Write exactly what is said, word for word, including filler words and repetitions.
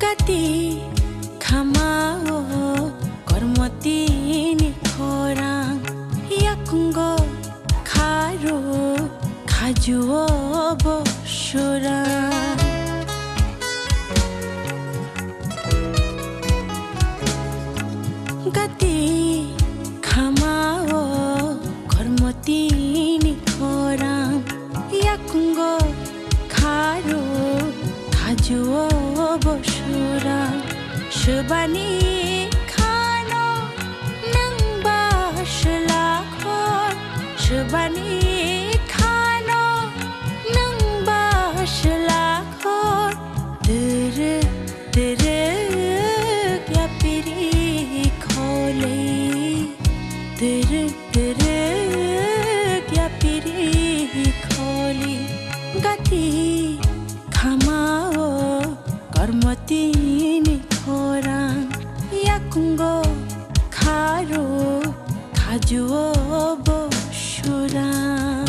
Gati khamao kormotini khorang, yakungo kharo khajuo bo surang. Gati khamao kormotini khorang, yakungo kharo khajuo bo surang. Swbani khano nwng ba swlakhor, swbani khano nwng ba swlakhor. Twrwk twrwk yapiri kholi, twrwk twrwk yapiri kholi. Gati khamao kormotini khorang, yakungo kharo khajuo bo surang.